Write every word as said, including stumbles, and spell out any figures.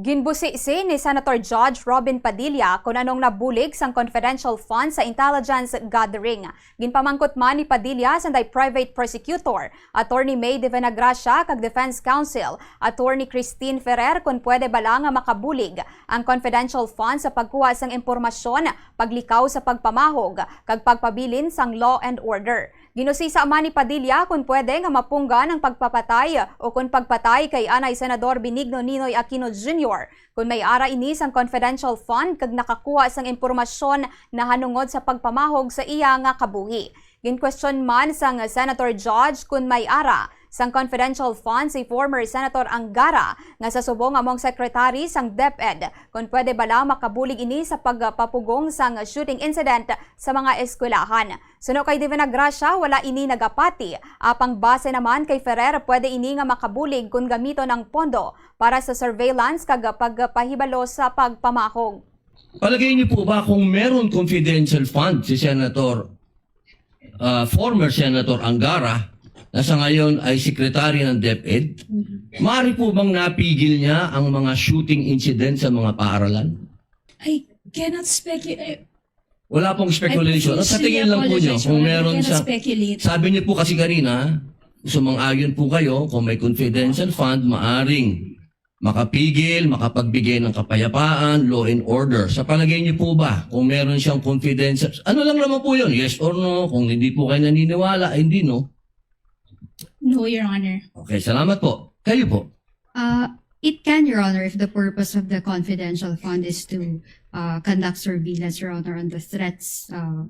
Ginbusisi ni Senator Judge Robin Padilla kon anong nabulig sang confidential funds sa intelligence gathering. Ginpamangkot man ni Padilla sang day private prosecutor, Attorney May de Venagracia, kag defense counsel, Attorney Christine Ferrer, kon pwede bala nga makabulig ang confidential funds sa pagkuha sang impormasyon, paglikaw sa pagpamahog, kag pagpabilin sang law and order. Ginusisa man ni Padilla kon pwede nga mapunggan ang pagpapatay o kon pagpatay kay anay Senador Benigno Ninoy Aquino Junior kon may ara ini sang confidential fund kag nakakuha sang impormasyon nahanungod sa pagpamahog sa iya nga kabuhi. Ginkwestiyon man sang Senator Judge kon may ara sang confidential fund si former Senator Angara nga sa subong amo ang secretary sang DepEd, kon pwede bala makabulig ini sa pagpapugong sang shooting incident sa mga eskwelahan. Suno kay Divina Gracia, wala ini nagapati, apang base naman kay Ferrer, pwede ini nga makabulig kon gamiton ang pondo para sa surveillance kag pagpahibalo sa pagpamahog. Palagay niyo po ba kung meron confidential fund si Senator, ah, former Senator Angara, na sa ngayon ay secretary ng DepEd, maaari po bang napigil niya ang mga shooting incident sa mga paaralan? I cannot speculate. Wala pong speculation. Sa tingin lang po niyo, kung meron siya, sabi niyo po kasi kanina, sumang-ayon po kayo, kung may confidential fund, maaring makapigil, makapagbigay ng kapayapaan, law and order. Sa palagay niyo po ba, kung meron siyang confidential, ano lang naman po yun, yes or no, kung hindi po kayo naniniwala, ay hindi, no? No, Your Honor. Okay, salamat po. Kayo po. Uh, it can, Your Honor, if the purpose of the confidential fund is to uh, conduct surveillance, Your Honor, on the threats uh,